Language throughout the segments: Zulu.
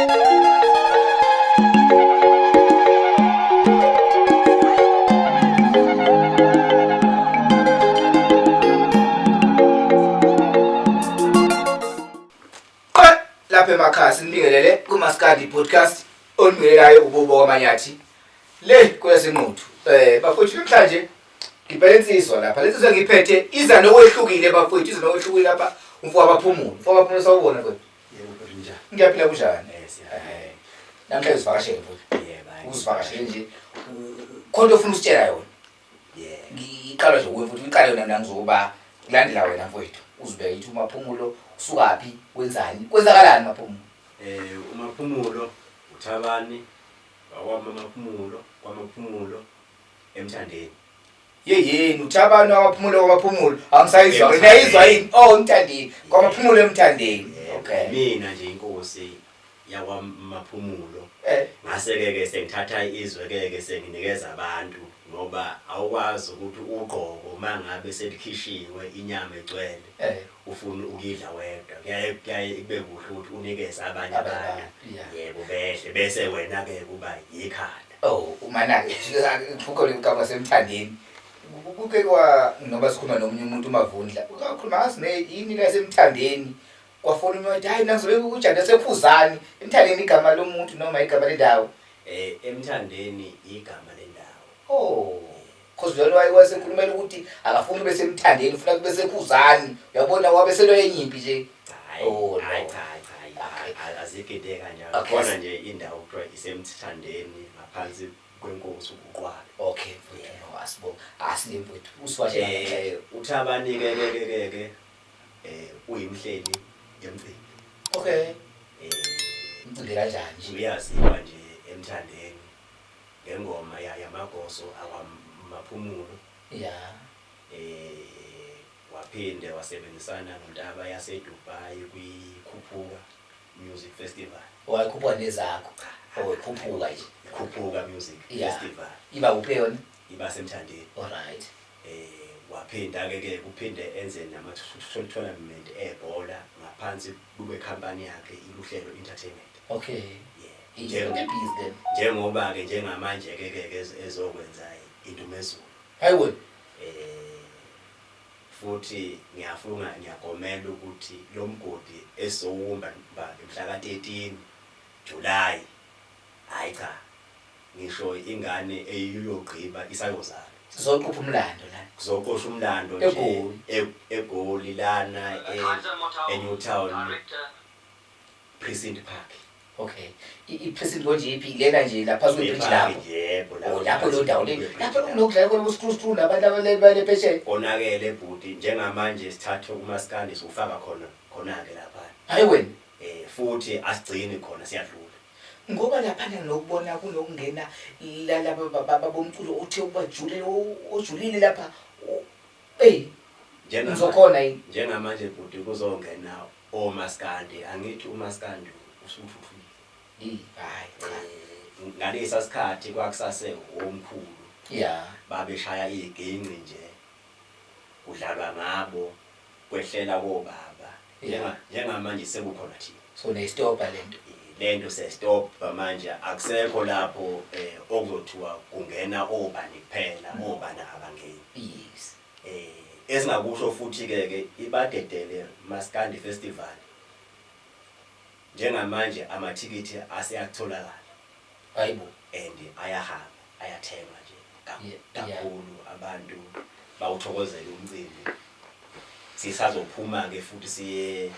Lapha emakhaya sinibingelele kuMaskandi Podcast onibingelelayo uBubo kwaManyathi le kwesinquthu. Bafowethu namhlanje ngibhele insizwa lapha. Lensizwa ngiphethe iza nokwehlukile bafowethu, iza nokwehlukile lapha umfowabo Phumulo. Umfowabo Phumulo sawubona mfowethu. Yebo mfowethu njani? Ngiyaphila kunjani? Siyaphila. Namhlanje usivakashele mfowethu. Yebo. Hayi. Usivakashele nje. Khona into ofuna usitshela yona. Yebo. Ngiqala nje kuwe mfowethu, uyiqale yona mina ngizokuba kulandela wena mfowethu. Uzibeke ithi uMaphumulo usukaphi, wenzani? Kwenzakalani Maphumulo? UMaphumulo uThabani wakwaMaphumulo kwaMaphumulo eMthandeni. Yeyeni uThabani wakwaPhumulo kwaMaphumulo. Angisayizwa ke. Niyayizwa yini? Oh Mthandeni. KwaMaphumulo eMthandeni. Okay. Mina nje inkosi yakwaMaphumulo. Ngase ke ke sengithatha izwe ke ke senginikeza abantu ngoba awukwazi ukuthi ugqoko mangabe selikhishiwe inyama egcwele ufuna ukuyidla wedwa. Kuyaye kube kuhle ukuthi unikeze abanye abantu. Yebo behle bese wena ke kuba yikhanda. Oh umana-ke kukhona igama semthandeni. Kuke kwa noma sikhuluma nomunye umuntu uMavundla. Ukakhuluma ngazi ne yini la semthandeni. Kwafona umuntu hayi mina ngizobe kujanda sekhuzani. Emthandeni igama lomuntu noma igama lendawo. Emthandeni igama lendawo. Oh. Cause lona wayesekhulumela ukuthi akafuni ube semthandeni ufuna kube sekhuzani. Uyabona wabe selwa enyimpi nje. Hayi, Oh, no. hayi cha cha, azigide kanjalo. Khona nje indawo kuthiwa isemthandeni ngaphansi kwenkosi uQwala. Okay mfowethu, no asibonge. Asile mfowethu, usivakashele namhlanje. uThabani ke ke ke ke ke uyimhleli yemcimbi. Okay. Umcimbi kanjani nje? Uyaziwa nje emthandeni ngengoma yamagoso akwaMaphumulo. Waphinde wasebenzisana noNtaba yaseDubai kwiKhuphuka Music Festival. Wayikhuphuka nezakho? Oh, ikhuphuka nje. Ikhuphuka Music Festival. Iba kuphi yona? Iba semthandeni. All right. Waphinda ke ke kuphinde enze nama tournament ebhola ngaphansi kube company yakhe iLuhlelo Entertainment. Okay. Yeah. Busy then. Njengoba ke njengamanje ke ke ezokwenza indumezulu. Hayiwe. Futhi ngiyafunga ngiyagomela ukuthi lo mgodi esowumba mhla ka 13 July. Hayi cha. Ngisho ingane eyiyogqiba isayozala. Sizoqopha umlando la. Kuzoqosha umlando nje eGoli lana eNewtown Precinct Park. Okay. I-Precinct konje iphi lena nje lapha kwe-bridge lapho. Yebo lapho. Lapho lo ndawo le. Lapho kunokudlala khona uScrew Screw nabantu abalele phesheya. Konakele bhuti njengamanje sithatha kumaskandi sufaka khona khona ke lapha. Hayi wena. Futhi asigcini khona siyadlula. Ngoba lapha nginokubona kunokungena lalaba bomculo othe ubajule ojulile lapha. Ngizokhona yini? Njengamanje bhuti kuzongena omaskandi, angithi umaskandi usuthuthukile. Hayi cha. Ngalesa sikhathi kwakusase omkhulu. Babeshaya iginci nje. Kudlalwa ngabo kwehlela kobaba. Njengamanje sekukhona thina. So nestopa lento. Lento sestop manje akusekho lapho okuzothiwa kungena obani kuphela, obani abangeni. Yes. Esingakusho futhi ke ke ibadedele Maskandi Festival. Njengamanje amathikithi aseyatholakala. Hayibo. And ayahamba, ayathengwa nje kakhulu abantu bawuthokozela umcimbi. Sisazophuma ke futhi siye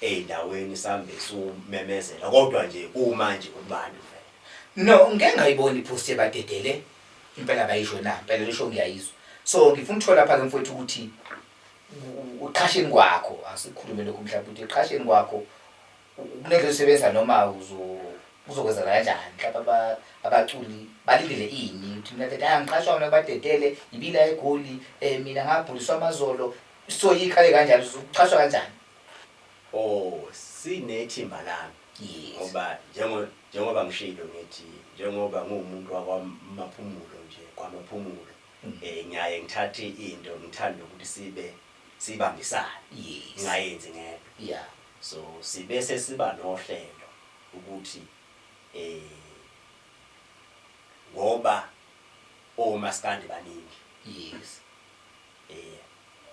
eyindaweni sambe sumemezela kodwa nje kumanje kubantu vele. No, ngeke ngayibona ipost ebadedele impela bayisho na, impela lisho ngiyayizwa. So ngifuna ukuthola lapha ke mfowethu ukuthi uqhasheni kwakho, asikhulume lokho mhlawumbe ukuthi eqhasheni kwakho kunendlela osebenza noma uzokwenza kanjani mhlawumbe abaculi balindele ini ukuthi mina tata angiqhashwa mina badedele ibila eGoli mina ngabhuliswa amazolo so yikhale kanjani uzoqhashwa kanjani? Oh sinethimba lami. Yes. Ngoba njengoba ngishilo ngithi njengoba nguwumuntu wakwaMaphumulo nje kwaMaphumulo ngiyaye ngithathe into ngithanda ukuthi sibe sibambisane. Yes. Ngingayenzi ngedwa. Yeah. So sibe sesiba nohlelo. Ukuthi ngoba omaskandi baningi.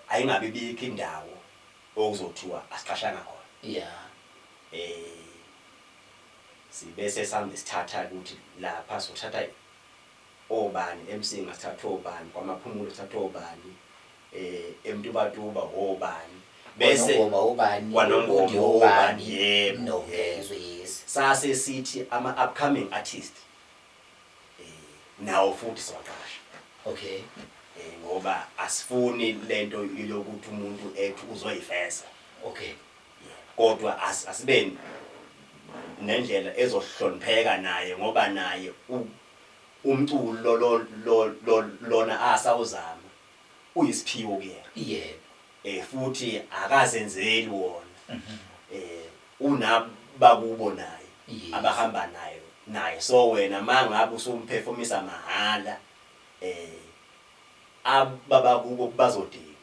Ayingabi bikho indawo okuzothiwa asiqashanga khona. Sibese sambe sithatha ukuthi lapha sothatha obani, eMsinga sithatha obani, kwaMaphumulo sithatha obani, eMtubatuba obani, bese KwaNongoma obani, KwaNongoma Undi obani, yebo, No, yebo. Ngiyezwa, yes. Sase sithi ama upcoming artist nawo futhi siwaqasha. Ngoba asifuni lento yokuthi umuntu ethi uzoyiveza. Kodwa asibe nendlela ezohlonipheka naye, ngoba naye umculo lo lona asawuzama uyisiphiwo kuyena. Futhi akazenzeli wona. Unabakubo naye abahamba naye, so wena mangabe usumperformisa mahala, ababakubo bazodinga.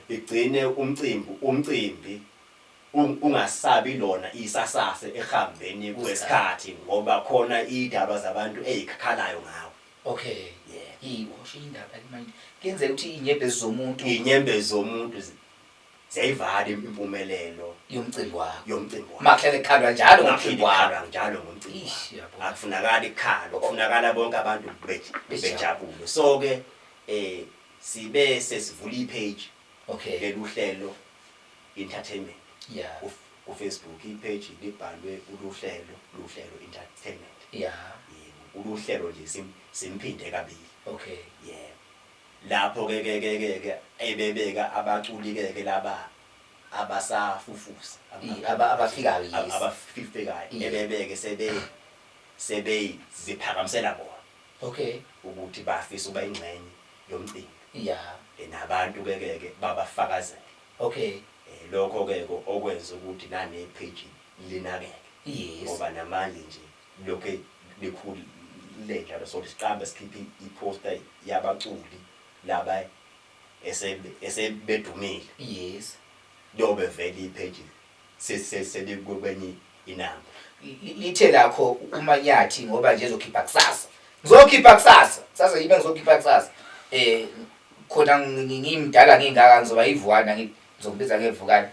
Igcine umcimbi ungasabi lona isasase ehambeni kwesikhathi, ngoba khona idaba zabantu ezikhalayo ngawe. Yiwosho indaba manje, kuyenzeka ukuthi inyembezi zomuntu, Inyembezi zomuntu ziyayivala impumelelo yomcimbi wakho. Yomcimbi wakho. Makuhlale kukhalwa njalo ngomcimbi wakho. Kukhalwa njalo ngomcimbi Ish, wakho. Yabo. Akufunakali ikhala, kufunakala bonke abantu Bejabule. bejabule. So ke sibe sesivula ipage leluhlelo entertainment ku Facebook. Ipage libhalwe uluhlelo, luhlelo entertainment. Yebo, uluhlelo nje simphinde kabili. Yebo, lapho ke ke ke ke ke ebebeka abaculi ke ke laba abasafufusa, Abafikayo, yes. Abafikayo, ebebeke sebeziphakamisela bona ukuthi bafisa ukuba ingxenye yomcimbi. Nabantu ke ke ke babafakazela. Lokho ke okwenza ukuthi nane page linakeke, ngoba namanje nje lokho likhulu lenjalo. So siqambe sikhiphe iposter yabaculi laba esebedumile, yobe vele ipage selikwenye inamba. Lithe lakho uManyathi, ngoba nje ezokhipha kusasa, ngizokhipha kusasa, kusasa yibe ngizokhipha kusasa, khona ngimdala ngingaka, ngizoba ivukana, ngizokubiza ngevukana.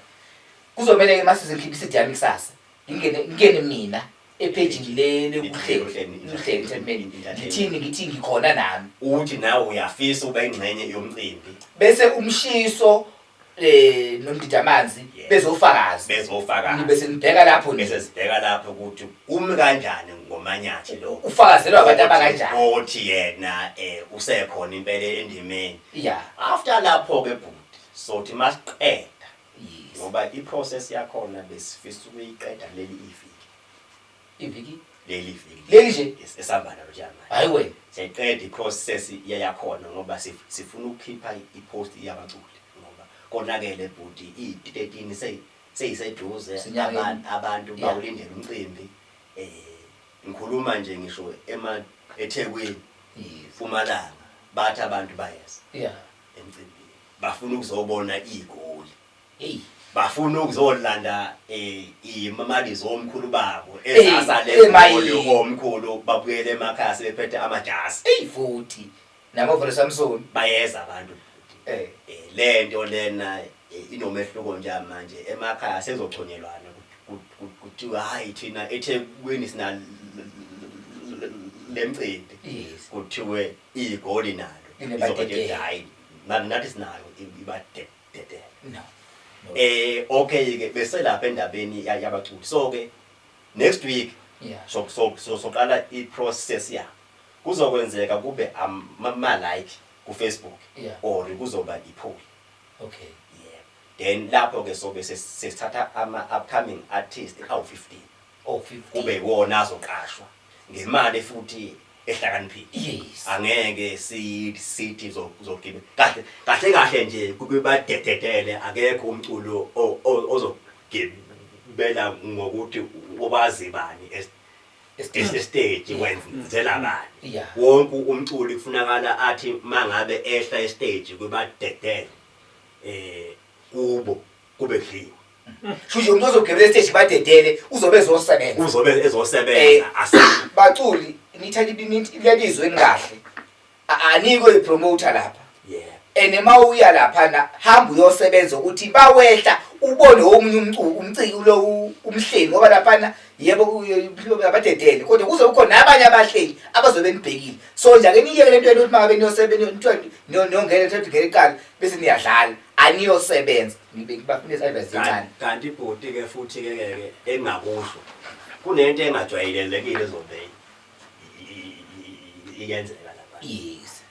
Kuzomele ke mase ngikhipha iCD yami kusasa, ngingene mina epage le lekuhlelo, uhlelo entertainment, ngithini, ngithi ngikhona nami. Uthi nawe uyafisa ukuba ingxenye yomcimbi. Bese umshiso nomdidamanzi bezofakaza. Bezofakaza. Nibe nibheka lapho nje. Bese sibheka lapho ukuthi kumi kanjani ngoManyathi lo. Ufakazelwa abantu abakanjani. Othi yena usekhona impela endimeni. After lapho ke bhuti, sothi masiqeda, ngoba iprocess yakhona besifisa ukuyiqeda leli iviki. Iviki? Leli iviki. Leli nje? Yes, esihamba nalo nje manje. Hayi wena. Siyayiqeda iprocess yakhona, ngoba sifuna ukukhipha ipost yabaculi, ngoba konakele bhuti, i-13 seyiseduze. Senyakeni. Abantu bawulindela umcimbi. Ngikhuluma nje ngisho ema eThekwini, Mpumalanga, bathi abantu bayeza emcimbini, bafuna ukuzobona igoli. Bafuna ukuzolanda imali zomkhulu babo ezasale emayini. Egoli, omkhulu babuyele emakhaya sebephethe amajasi. Hey, futhi namavolo Samson. Bayeza abantu. Lento lena inomehluko nje manje, emakhaya sezochonyelwana, kuthiwa hayi, thina eThekwini sina lemcimbi, kuthiwe igoli nalo Linebadedele. izoba, hayi, nathi sinayo, ibadedele. No. No. Okay ke, bese lapha endabeni yabaculi, so ke next week so soqala i-process ya kuzokwenzeka kube ama like ku Facebook or kuzoba i-poll. Yeah, then lapho ke sobe sesithatha ama upcoming artist awu 15, Oh, 15. kube iwona azoqashwa ngemali futhi ehlakaniphile. Angeke sithi zogibela kahle kahle kahle nje kube badededele. Akekho umculo ozogibela ngokuthi ubazi bani estage, wenzela bani. Wonke umculi kufunakala athi mangabe ehla estage kubadedele, kubo kube kudliwe. Shuthi umuntu ozogibela esiteji badedele uzobe ezosebenza. Uzobe ezosebenza ase Baculi nithatha lelizwe enikahle. Anikwe ipromoter lapha. Yeah. And uma uya lapha na hamba uyosebenza ukuthi bawehla ubone omunye umciko lo umhleli ngoba lapha yebo abadedele kodwa kuzobe kukhona nabanye abahleli abazobe nibhekile. So nje ake niyeke lento yenu ukuthi mangabe niyosebenza niyongena nithathe ngene iqala bese niyadlala aniyosebenza ngibe ngibafuna advice encane. Kanti ibhoti ke futhi ke ke engakusho kunento engajwayelekile ezobe iyenzeka lapha. Yes.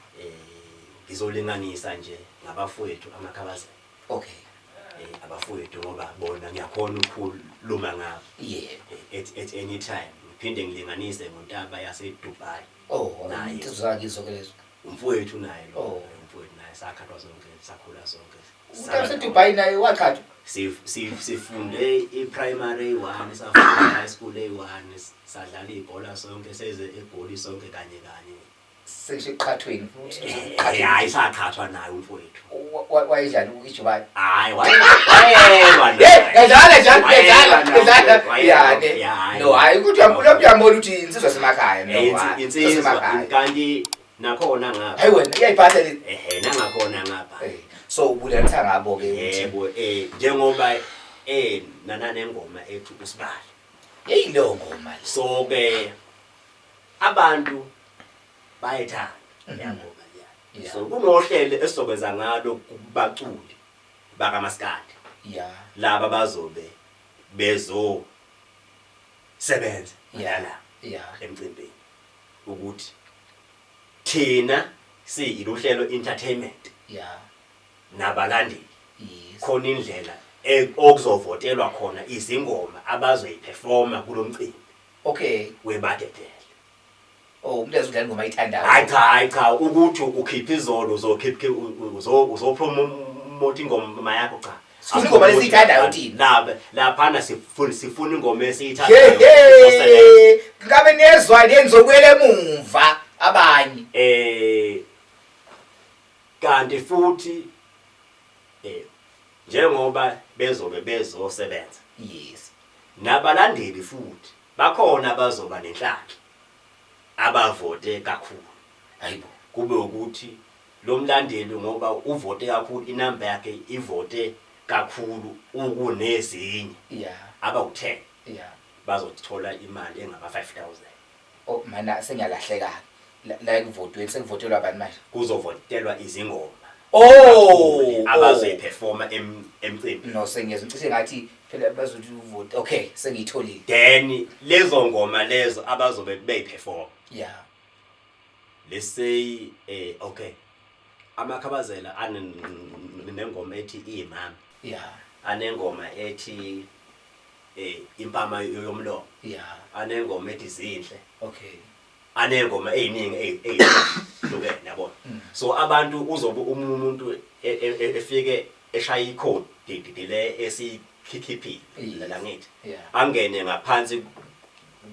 Ngizolinganisa nje ngabafowethu amakhabazela. Okay. Abafowethu ngoba bona ngiyakhona ukukhuluma ngabo. Yeah. At any time ngiphinde ngilinganise ngontaba yase Dubai. Oh, Naye. insizwa zakizo ke lezo. Umfowethu naye lo. Oh. Umfowethu naye sakhathwa sonke, sakhula sonke. Untaba yase Dubai naye waqhathwa. Sifunde i-primary 1, safunda high school A1, sadlala ibhola sonke, seze eGoli sonke kanye kanye. Sesho eqhathweni futhi. Hayi saqhathwa naye umfowethu. Wayedlala ijubane. Hayi wayelwa naye. Hey, ngiyadlala njalo, ngiyadlala, ngiyadlala. Wayelwa, Ya, ne. No, hayi ukuthi uyambona ukuthi insizwa semakhaya no. Hayi, Insizwa semakhaya. kanti nakhona ngapha. Hayi wena iyayiphatha le. Ehhe nangakhona ngapha. So ubulanisa ngabo ke ukuthi Yebo njengoba nananengoma ethi usibali. Hey leyo ngoma le. So ke abantu bayethanda leya ngoma leya. So kunohlelo esizokwenza ngalo kubaculi bakaMaskandi. Laba bazobe bezo sebenza la emcimbini ukuthi thina siyiluhlelo entertainment. Nabalandeli. Khona indlela okuzovotelwa khona izingoma abazoyiperforma kulomcimbi. Okay. Webadedele. Oh, umuntu ezodlala ingoma ayithandayo. Hayi cha, hayi cha, ukuthi ukhipha izolo uzokhipha uzopromote ingoma yakho cha. Sifuna ingoma lesiyithandayo thina. Laphana sifuna ingoma esiyithandayo. Hey, ngabe niyezwa le nizobuyela emumva abanye. Kanti futhi njengoba bezobe bezosebenza. Yes. Nabalandeli futhi bakhona abazoba nenhlanhla abavote kakhulu. Hayibo. Kube ukuthi lo mlandeli ngoba uvote kakhulu inamba yakhe ivote kakhulu ukunezinye. Abawu-10. Bazothola imali engaba 5000. Oh mana sengiyalahleka. La ekuvotweni sekuvotelwa abantu manje. Kuzovotelwa izingoma. Oh, abazoyiperforma emcimbini. No sengiyezwa ngicishe ngathi phela bazothi uvote. Okay, sengiyitholile. Then lezo ngoma lezo abazobe beyiperform. Let's say okay. Amakhabazela anengoma ethi imama. Anengoma ethi impama yomlomo. Anengoma ethi zinhle. Okay. Anengoma eziningi ezihlukene yabona. So abantu uzobe umuntu efike eshaya icode le esikhikhiphile la ngithi. Angene ngaphansi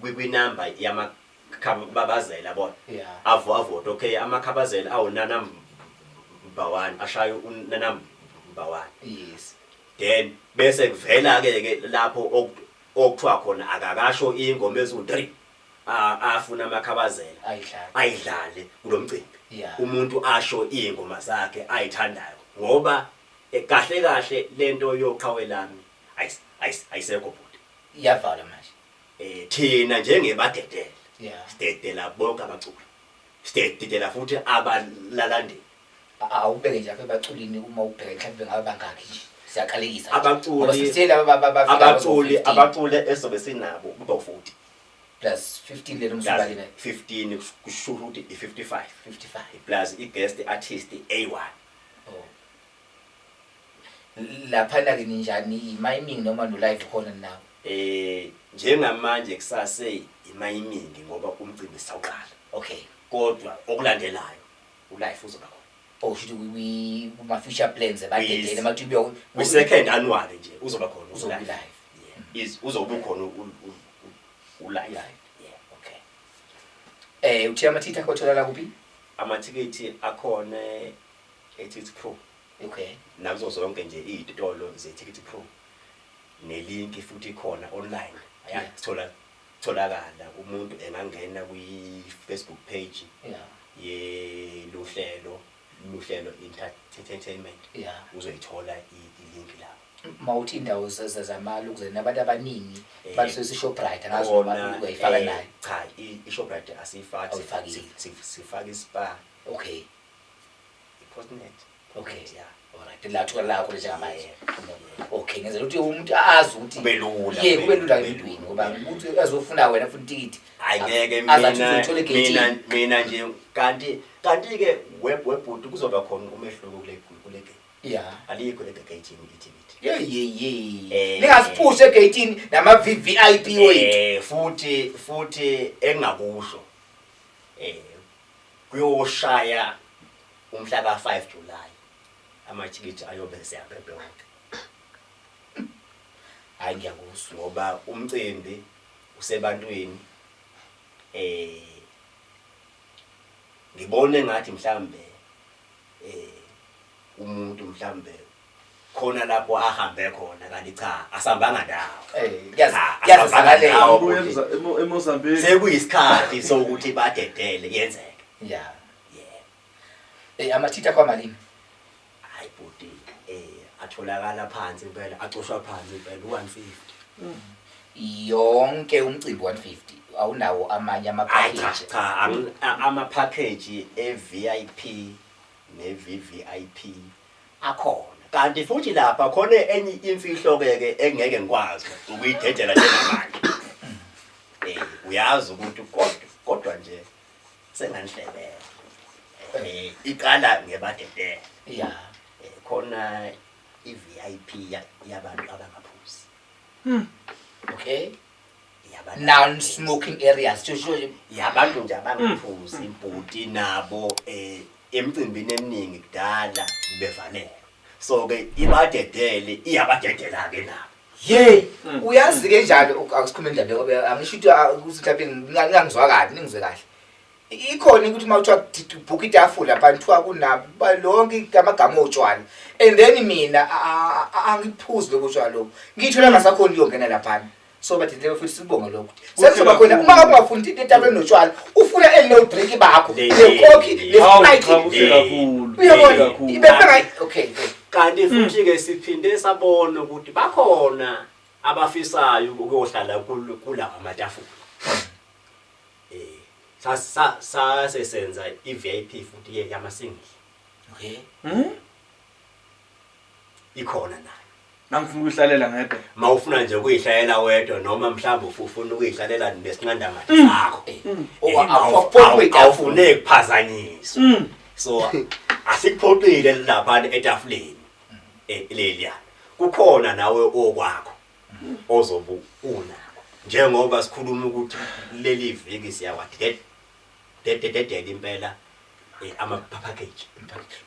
kwinamba yamakhabazela yabona. Avote okay amakhabazela awuna number 1 ashaya unumber 1. Yes. Then bese kuvela ke lapho okuthiwa khona akakasho ingoma ezu3 afuna amakhabazela ayidlale kulomcimbi. Umuntu asho ingoma zakhe ayithandayo ngoba kahle kahle lento yoqhawe lami ayisekho bhuti. Iyavala manje. Thina njengebadedela. Sidedela bonke abaculi. Sidedela futhi abalalandeli. Awubeke nje apha ebaculini uma ubheka mhlawumbe ngabe bangakhi nje. Siyaqalekisa. Abaculi esobe sinabo kuba 40. Plus 15 lelo msubali naye. 15 kusho ukuthi i55. 55. Plus i-guest artist A1. Oh. Lapha na ke ninjani i-miming noma no live khona nawo? Njengamanje kusase i-miming ngoba umcimbi sawuqala. Okay. Kodwa okulandelayo u-live uzoba khona. Oh should we kuma future plans ebadedele mathi we second annual nje uzoba khona uzoba live. Yeah. Is uzoba khona u-live. Yeah, okay. Uthi amathikithi akho atholakala kuphi? Amathikithi akhona eTicket Pro. Okay. Nazo zonke nje izitolo zeTicket Pro. Nelink futhi ikhona online. Ayathola tholakala, umuntu engangena kwi-Facebook page yeluhlelo, Luhlelo Entertainment, uzoyithola i-link lapho. Mawuthi indawo zamalo kuze nabantu abaningi bathi Shoprite, angazi noma uyayifaka nayo. Cha, i-Shoprite asiyifaki. Awuyifakile. Sifaka iSpar, i-Postnet. Yeah. Alright, la thola la khona njengamanje. Yeah. Okay, ngenzela ukuthi umuntu azi ukuthi Kube lula, ye kube kube lula kube emntwini, lula, ngoba kube lula. ukuthi azofuna wena futhi itikiti. Hayi, ngeke. Azathi Mina uzothola egeyithini. Mina nje, kanti ke webhuti, kuzoba khona umehluko kule game. Alikho egeyithini ithikithi. Ye ye ye. Eh. Ningasiphushe egeyithini nama VVIP wethu. Futhi engakusho, kuyoshaya umhla ka5 July, amathikithi ayobe seyabhebhe wonke. Hayi, ngiyakuzwa. Ngoba umcimbi usebantwini. Ngibone ngathi mhlambe umuntu mhlambe khona lapho ahambe khona, kanti cha, asambanga ndawo. Kuyazi Cha, kuyazizakalela. asambanga Ubuye eMozambique. Sekuyisikhathi sokuthi badedele yenzeke. Yebo. Amathikithi akho amalini? Hayi bhuti, atholakala phansi impela, acoshwa phansi impela, u150. Yonke umcimbi 150, awunawo amanye ama Hayi cha. package? Cha, ama package e-VIP ne-VVIP akhona, kanti futhi lapha khona enye imfihlo ke ke engeke ngikwazi ukuyidedela njengamanje. Uyazi ukuthi kodwa nje senganihlebela, iqala ngebadedela. Khona i-VIP yabantu abangaphuzi. Yabantu Non smoking areas. Sho. Yabantu nje abangaphuzi ibhuti, nabo emcimbini eminingi kudala bevalelwe, so ke ibadedele, iyabadedela ke nabo. Ye, uyazi ke njalo, akusikhulume indaba ngoba angisho ukuthi ukuthi mhlawumbe ngingangizwa kahle, ningizwe kahle. Ikhona ukuthi uma kuthiwa book itafula lapha, kuthiwa kunabo lonke amagama otshwala, and then mina angiphuzi lobo tshwala lobo, ngithola ngasakhona ukuyongena laphana. So badedele futhi, sibonge lokho, sekuzoba khona uma ngabe ungafuni into etafuleni notshwala, ufuna elino drink bakho, ne-Coke, Hawu, ne-Sprite. cha, kuhle kakhulu. Uyabona? Kuhle kakhulu. Ibe bengayi, okay. Kanti futhi ke siphinde sabona ukuthi bakhona abafisayo ukuyohlala kulawa amatafula. Sase senza i-VIP futhi ye yama single. Ikhona nayo. Nangifuna ukuyihlalela ngedwa. Mawufuna nje ukuyihlalela wedwa, noma mhlawumbe ufuna ukuyihlalela nesinqandamathe sakho. Awuphoqwe itafula. Awufune kuphazanyiswa. So asikuphoqile lapha etafuleni leliya. Kukhona nawe okwakho ozobu unakho. Njengoba sikhuluma ukuthi leli viki siyawadedededela impela ama package.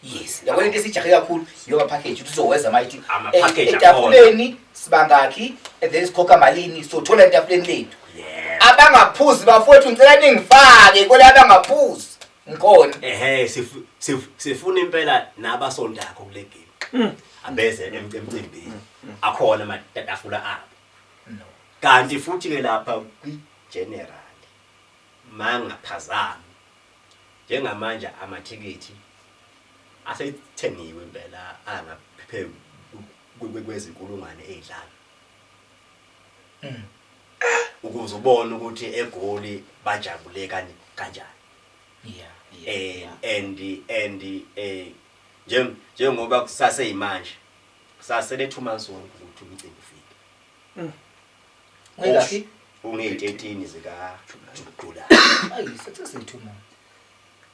Yes, yabona, into esijahe kakhulu yiyo package, ukuthi uzoweza mayithi Ama-package. Etafuleni sibangakhi, and then sikhokha malini, sothola etafuleni lethu. Abangaphuzi bafowethu, ngicela ningifake kwele abangaphuzi, ngikhona. Ehe, sifuna impela nabasontako kule game. Abeze emcimbini. Akhona amatafula abo. No. Kanti futhi ke lapha kwi general, mangaphazami, njengamanje amathikithi asethengiwe impela angaphephe kwezinkulungwane ezinhlanu, ukuze ubone ukuthi eGoli bajabule kanjani. And njengoba kusaseyimanje, kusasele 2 months wonke ukuthi umcimbi ufike. Ungekaphi? Ungeyi-13 zika July. Ayi, sekuseyi-2 months.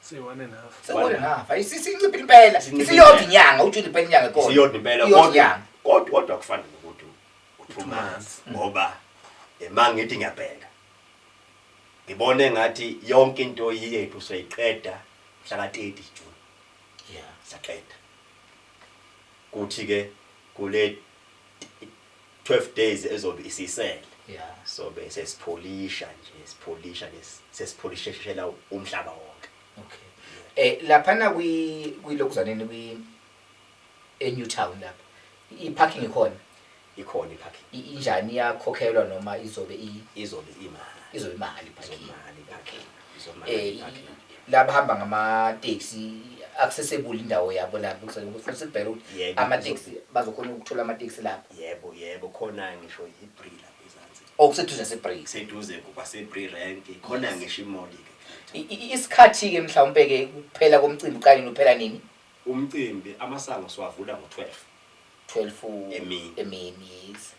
Seyi-one and a half. Sekubona ngafa isinciphile impela. Isinciphile Isiyodwa impela. inyanga, uJuni impela inyanga khona. Isiyodwa impela. Iyodwa Kodwa inyanga. kodwa kufana nokuthi u2 months, ngoba mangithi ngiyabheka, ngibone ngathi yonke into yethu soyiqeda mhla ka-30 June. Saqeda kuthi ke kule 12 days ezobe isisele, sobe sesipholisha nje, sipholisha sesipholishela umhlaba wonke. Okay, laphana kwi kwilokuzaneni kwi eNew Town lapha, i-parking ikhona? Ikhona i-parking. Injani, iyakhokhelwa noma izobe Izobe imali. Izobe imali i-parking? Izomali i-parking, izomali i-parking. Labahamba ngamateksi, accessible indawo yabo lapho? Futhi sikubheka ukuthi Yebo. amateksi bazokhona ukuthola amateksi lapho? Yebo, khona ngisho i-Bree lapha ezansi. Okuseduze nase-Bree? Kuseduze kwase-Bree rank, khona ngisho i-mall ke. Isikhathi-ke mhlawumpe-ke, kuphela komcimbi uqala nini, uphela nini? Umcimbi, amasango siwavula ngo-12 12? Emini. Emini, yes.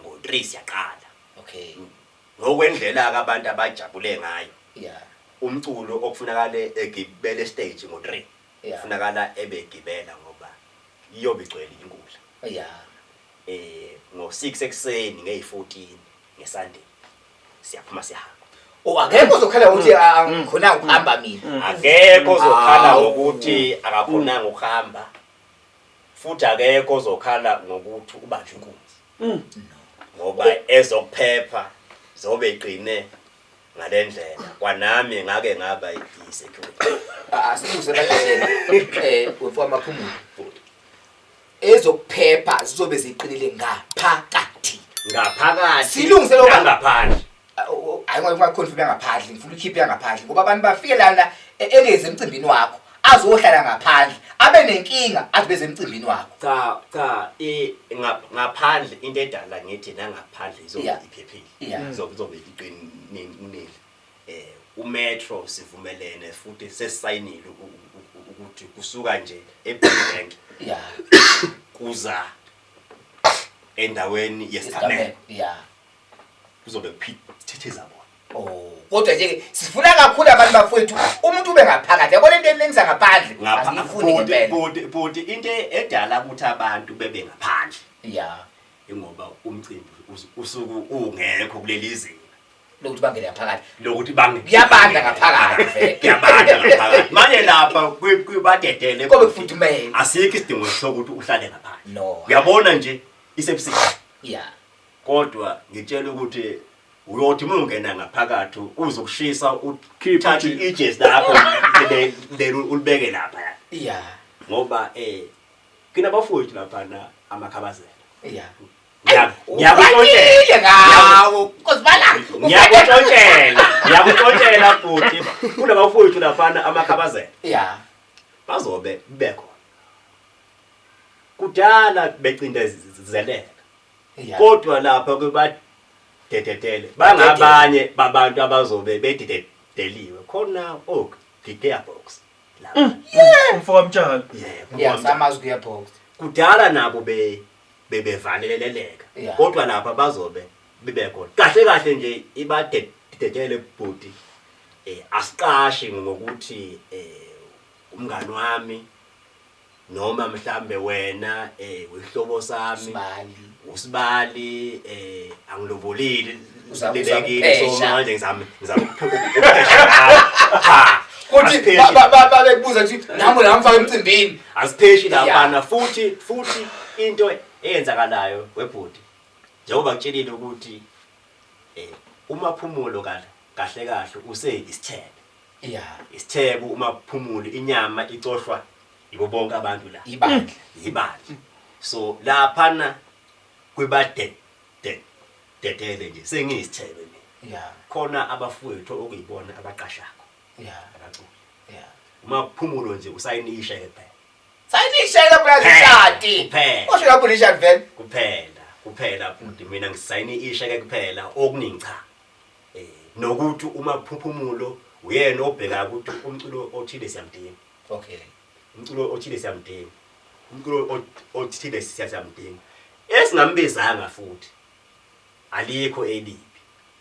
Ngo-3 siyaqala. Ngokwendlela-ke abantu abajabule ngayo, umculo okufunakale egibele stage ngo-3, kufunakala ebegibela ngoba iyobe igcwele inkundla. Ngo-6 ekuseni ngeyi-14 nge-Sunday siyaphuma, siyahamba. Oh, akekho ozokhala ukuthi angikhonanga ukuhamba mina? Akekho ozokhala Awu. ngokuthi akakhonanga ukuhamba, futhi akekho ozokhala ngokuthi ubanjwe inkunzi, ngoba ezokuphepha zobe iqine ngalendlela. Kwanami ngake ngaba i-security. Asibuze badedele, wemfo Maphumulo, ezokuphepha zizobe ziqinile ngaphakathi? Ngaphakathi. Silungise lokho. Nangaphandle. Hayi, ungaconfirm ngaphandle, ngifuna ukhiphe ngaphandle, ngoba abantu bafike lana engeze emcimbini wakho, azohlala ngaphandle, abe nenkinga, athi beze emcimbini wakho. Cha, ngaphandle, into edala ngithi nangaphandle izobe iphephile. Izobe iqinile. Umetro sivumelene futhi sesayinile ukuthi kusuka nje eBank kuza endaweni yesigameko kuzobe kuphithithiza bona. Oh, kodwa nje ke sifuna kakhulu abantu bafowethu, umuntu ube ngaphakathi, yabona into enenza ngaphandle angiyifuni ngempela. Bhuti, into edala ukuthi abantu bebe ngaphandle ingoba umcimbi usuku ungekho kuleli zinga lokuthi bangene ngaphakathi. Lokuthi bange Kuyabanda ngaphakathi vele. Kuyabanda ngaphakathi manje lapha kwibadedele. Kobe kufudumele. Asikho isidingo sokuthi uhlale ngaphandle. No. Uyabona nje isebusika, kodwa ngitshela ukuthi uyothi uma ungena ngaphakathi uzokushisa, Khipha uthathe ijezi lakho leli ulibeke lapha, ngoba kinabafowethu laphana amakhabazela. Ngiyakuxoxela. Uqalile ngawo kozibala. Ngiyakuxoxela, futhi kunabafowethu laphana amakhabazela, bazobe bekhona, kudala becindezeleka, kodwa lapha kubadededele bangabanye babantu abazobe bedededeliwe khona o-gearbox lapha. Umfo kaMtshalo. Yebo. Yeah, samazi kuyabox. Kudala nabo bebevaleleleka, kodwa lapha bazobe bebekhona. Kahle kahle nje ibadededele, bhuti, asiqashi ngokuthi umngani wami noma mhlambe wena wehlobo sami. Sibali. Usibali, angilobolile, Uzama libekile, so ukuphesha. manje ngizama ukuphesha, cha. Kuthi Asipheshi. babekubuza ukuthi nami namfaka emcimbini. Asipheshi laphana. Futhi into eyenzakalayo, webhuti, njengoba ngitshelile ukuthi uMaphumulo kahle kahle kahle useyisithebe, isithebe uMaphumulo, inyama icoshwa yibo bonke abantu la. Ibandla. Ibandla. So laphana kwibade de dedele nje sengiyisithebe mina. Khona abafowethu okuyibona abaqashakho, abaculi. UMaphumulo nje usayini isheke kuphela. Sayinishela phela ishadi. Kuphela. Osho lapho ishadi vele. Kuphela, futhi mina ngisayini isheke kuphela, okuningi cha. Nokuthi uMaphumulo uyena obheka ukuthi umculo othile siyamdinga, umculo othile siyamdinga, umculo othile siyamdinga, esingambizanga futhi alikho elibi.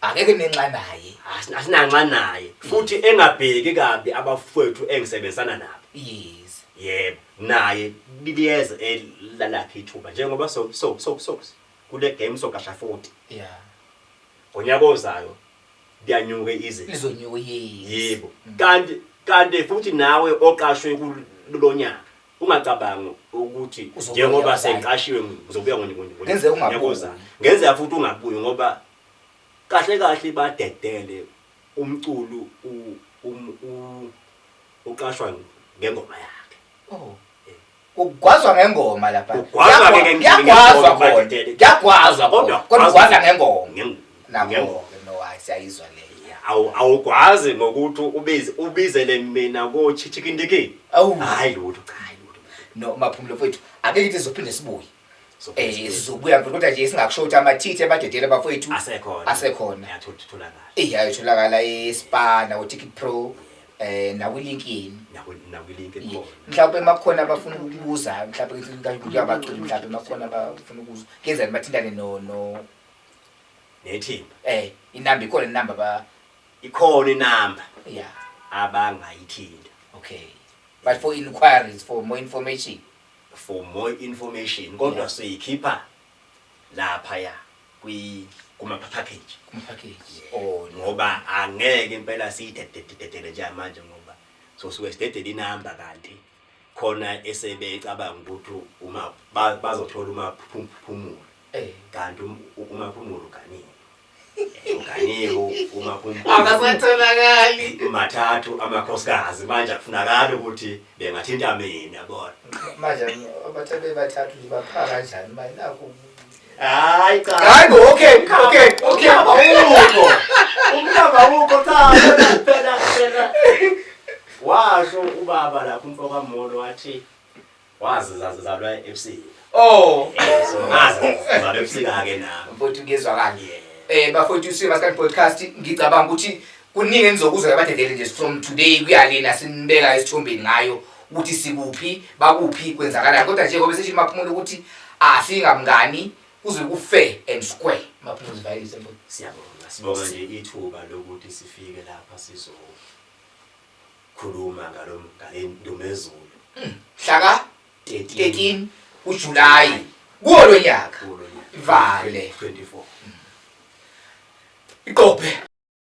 Akekho nenxa naye. Asinanxa naye, futhi engabheki kabi abafowethu engisebenzisana nabo. Yebo, naye liyeza elalakhe ithuba, njengoba so kule game sogasha 40 ngonyaka ozayo, kuyanyuka izinga. Lizonyuka, yes. Yebo, kanti futhi nawe oqashwe kulonyaka ungacabangi ukuthi Uzobuya njengoba ozayo. sengiqashiwe ngizobuya Ngenzeka ungabuyi. ngonyaka ozayo. Ngenzeka futhi ungabuyi, ngoba kahle kahle badedele umculo uqashwa ngengoma yakhe. Oh. Kugwazwa ngengoma lapha. Kugwazwa Kuyagwazwa ngengoma, khona. Badedele. Kuyagwazwa Kodwa kodwa kodwa kugwazwa kugwaza ngengoma. Ngengoma. Nakho-ke no hayi siyayizwa leyo. Awukwazi ngokuthi ubize ubizele mina ko chichikindiki. Awu. Hayi lutho, cha hayi lutho. No Maphumulo mfowethu, ake ngithi sizophinde sibuye. Sophinde sibuye. Sizobuya mfowethu kodwa nje singakusho ukuthi amathithi abadedele bafowethu Asekhona. Asekhona. Ayatholakala. Eh ayotholakala eSpa naku Ticket Pro nakwi LinkedIn. Nakwi link ekhona. Mhlawumbe makukhona abafuna ukubuza, mhlawumbe ngithi abaculi mhlawumbe makukhona abafuna ukubuza. Kenzani bathintane no Nethimba. Inamba ikhona inamba ba Ikhona inamba. Yeah. Abangayithinta. Okay. But for inquiries, for more information. For more information kodwa siyikhipha lapha ya kwi kuma package. Kuma package. Oh no. Ngoba angeke impela siyidedededele nje manje ngoba so suke sidedele inamba kanti khona esebecabanga ukuthi uma bazothola uMaphumulo. Kanti uMaphumulo uganiwe. Uganiwe uMaphumulo. Akasatholakali. Mathathu amakhosikazi manje akufunakali ukuthi bengathinta mina yabona. Manje abathathu bathathu nje bapha kanjani manje nakho. Hayi cha. Hayi bo, okay, okay, okay. Umhlaba awukho. Umhlaba awukho cha phela phela. Washo ubaba lapho umfo kaMolo wathi wazi zazalwa ebusika. Oh. So ngazi zazalwa ebusika ke nami. Mfowethu kuyezwakala. Bafowethu uSiwe Maskandi Podcast ngicabanga ukuthi kuningi enizokuzwa abadedele nje from today kuya lena sinibeka esithombeni ngayo ukuthi sikuphi, bakuphi, kwenzakalani. Kodwa nje ngoba sesho Maphumulo ukuthi asingamngani kuze ku fair and square. Maphumulo sivalise mfowethu. Siyabonga. Sibonga nje ithuba lokuthi sifike lapha sizokhuluma ngale ndumezulu. Mhlaka 13 13 uJuly kuwo lo nyaka. Kuwo lo nyaka. Vale. 24. Iqophe.